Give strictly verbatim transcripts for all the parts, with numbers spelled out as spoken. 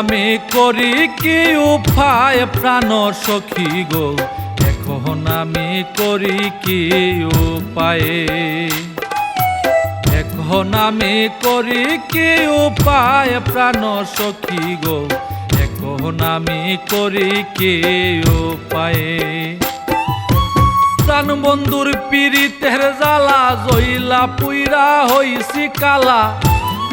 আমি করি কি উপায় প্রাণ সখী গো, এখন আমি করি কি উপায়? এখন আমি করি কি উপায় প্রাণ সখী গো, এখন আমি করি কি উপায়? প্রাণ বন্ধুর পিরিতের জ্বালা, জ্বইলা পুইরা হইছি কালা।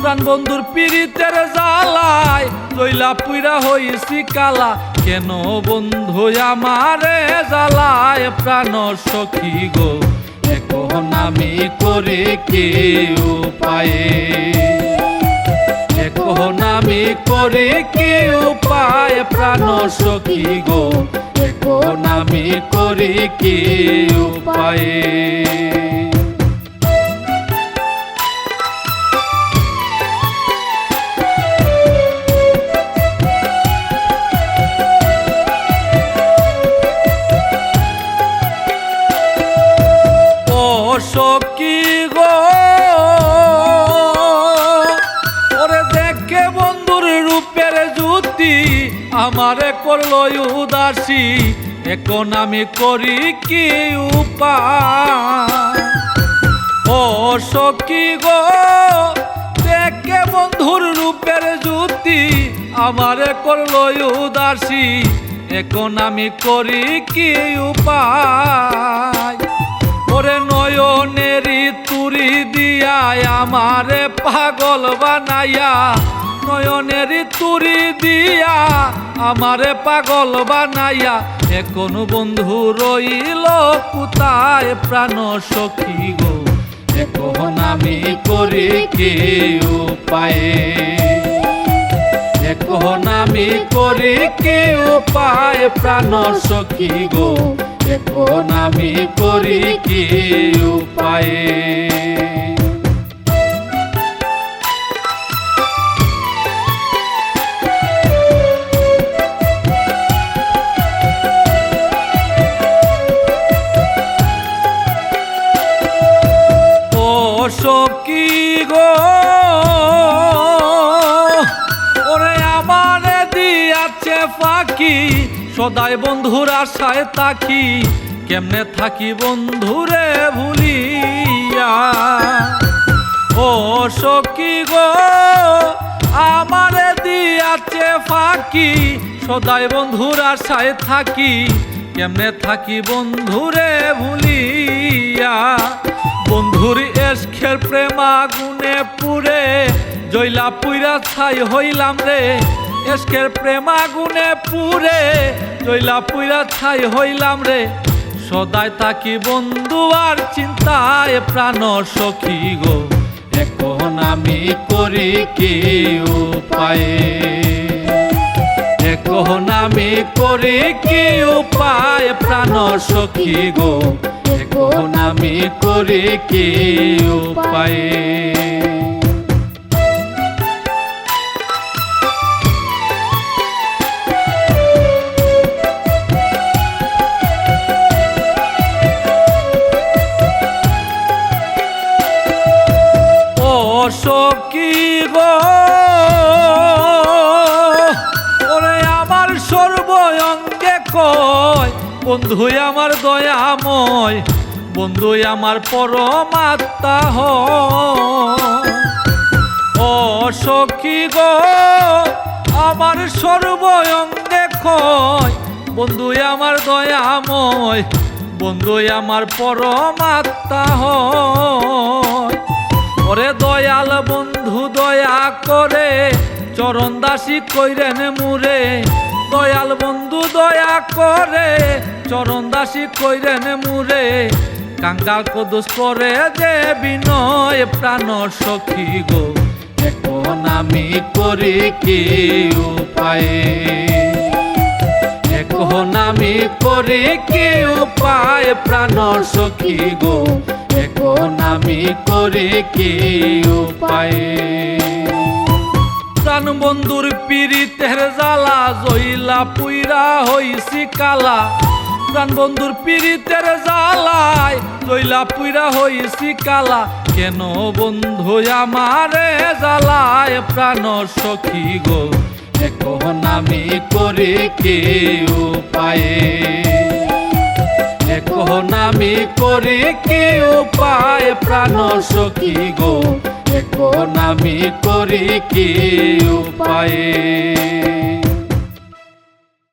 প্রাণ বন্ধুর পিরিতের জ্বালায়, জ্বইলা পুইরা হইছি কালা। কেন বন্ধু আমারে জ্বালায় প্রাণ সখী গো, এখন আমি করি কি উপায়? এখন আমি করি কি উপায় প্রাণ সখী গো, এখন আমি করি কি উপায়? ও সখী গো, ওরে দেখে বন্ধুর রূপের জ্যোতি, আমারে করলো উদাসী, এখন আমি করি কি উপায়? ও সখী গো, দেখে বন্ধুর রূপের জ্যোতি, আমারে করলো উদাসী, এখন আমি করি কি উপায়? ওরে নয়নেরি তুরি দিয়া আমারে পাগল বানাইয়া, নয়নেরি তুরি দিয়া আমারে পাগল বানাইয়া, এখন বন্ধু রইল কোথায় প্রাণ সখী গো? এখন আমি করি কি উপায়? এখন আমি করি কি উপায় প্রাণ সখী গো? এখন আমি করি কি উপায়? ও সখী গো, ওরে আমারে দিয়াছে ফাঁকি, সদাই বন্ধুর আশায় থাকি, কেমনে থাকি বন্ধুরে ভুলিয়া? ও সখী গো, আমারে দিয়াছে ফাঁকি, সদাই বন্ধুর আশায় থাকি, কেমনে থাকি বন্ধুরে ভুলিয়া? বন্ধুর এশকের প্রেম আগুনে পুড়ে, জ্বইলা পুইরা ছাই হইলাম রে। এশকের প্রেম আগুনে পুড়ে, জ্বইলা পুইরা ছাই হইলাম রে। সদাই থাকি বন্ধু আর চিন্তায় প্রাণ সখী গো, এখন আমি করি কি উপায়? এখন আমি করি কি উপায় প্রাণ সখী গো? এখন আমি করি কি উপায়? ও সখী গো, ওরে আমার সর্ব অঙ্গে কয়, বন্ধু আমার দয়াময়, বন্ধু আমার পরম আত্মা হয়। ও সখী গো, আমার সর্ব অঙ্গে কয়, বন্ধু আমার দয়াময়, বন্ধু আমার পরম আত্মা হয়। ওরে দয়াল বন্ধু দয়া করে, চরণ দাসী কইরেন মুরে। দয়াল বন্ধু দয়া করে, চরণ দাসী কইরেন মুরে। কাঙ্গাল কদুস করে যে বিনয় প্রাণ সখী গো, এখন আমি করি কি উপায়? এখন আমি করি কি উপায় প্রাণ সখী গো? এখন আমি করি কি উপায়? প্রাণ বন্ধুর পিরিতের জ্বালা, জ্বইলা পুইরা হইছি কালা। প্রাণ বন্ধুর পিরিতের জ্বালায়, জ্বইলা পুইরা হইছি কালা। কেন বন্ধু আমারে জ্বালায় প্রাণ সখী গো? এখন আমি করি কি উপায়ে, এখন আমি করি কি উপায়ে, প্রাণ সখী গো, এখন আমি করি কি উপায়ে।